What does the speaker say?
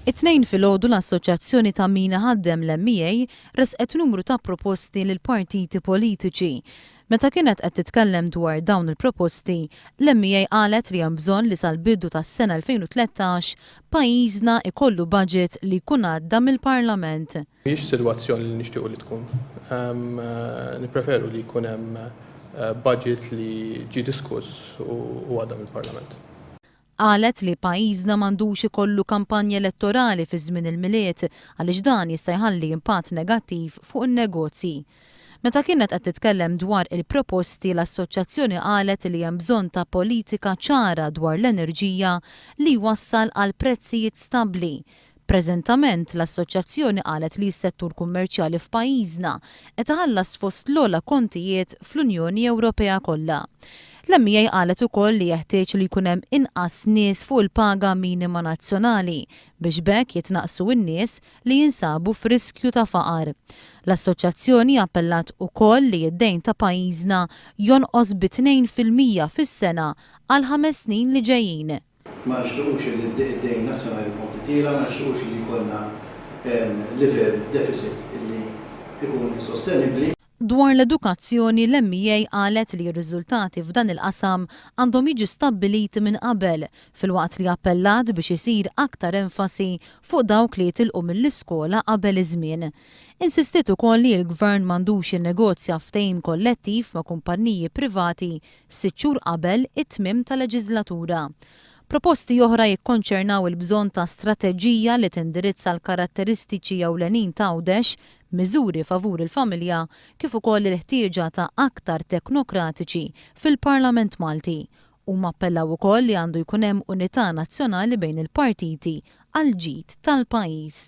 It-Tnejn filgħodu l-Assoċjazzjoni ta' Min Iħaddem l-MEA ressqet numru ta' proposti lill-partiti politiċi. Meta kienet qed titkellem dwar dawn il-proposti, l-MEA qalet li hemm bżonn li sal-bidu tas-sena 2013 pajjiżna jkollu budget li jkun għadda mill-Parlament. Mhijiex sitwazzjoni li nixtiequ li tkun. Nippreferu li jkun hemm budget li ġie diskuss u għadda mill-Parlament. Qalet li pajjiżna m'għandux ikollu kampanja elettorali fi żmien il-Milied għaliex dan jista' jħalli impatt negattiv fuq in-negozji. Meta kienet qed titkellem dwar il-proposti l-assoċjazzjoni qalet li hemm bżonn ta' politika ċara dwar l-enerġija li jwassal għal prezzijiet stabbli. Preżentament, l-assoċjazzjoni qalet li s-settur kummerċjali f'pajjiżna qed iħallas fost l-ogħla kontijiet fl-Unjoni Ewropea kollha. L-MEA qalet ukoll li jeħtieġ li jkun hemm inqas nies fuq il-paga minima nazzjonali biex b'hekk jitnaqqsu n-nies li jinsabu f'riskju ta' faqar. L-assoċjazzjoni appellat ukoll li d-dejn ta' pajjiżna jonqos bi 2% fis-sena għall-ħames snin li ġejjin. Ma nixtiqux li d-dejn nazzjonali jkompli tiela', ma nixtiqux li jkollna livell deficit li jkun insostenibbli. Dwar l-edukazzjoni, l-MEA qalet li r-riżultati f'dan il-qasam għandhom jiġu stabbiliti minn qabel, filwaqt li appellat biex isir aktar enfasi fuq dawk li jitilqu mill-iskola qabel iż-żmien. Insistiet ukoll li l-Gvern m'għandux jinnegozja ftehim kollettiv ma' kumpanniji privati sitt xhur qabel it-tmiem ta' leġiżlatura. Proposti oħra jikkonċernaw il-bżonn ta' strateġija li tindirizza l-karatteristiċi ewlenin t'Għawdex, miżuri favur il-familja, kif ukoll il-ħtieġa ta' aktar teknokratiċi fil-Parlament Malti. Huma appellaw ukoll li għandu jkun hemm unità nazzjonali bejn il-partiti għall-ġid tal-pajjiż.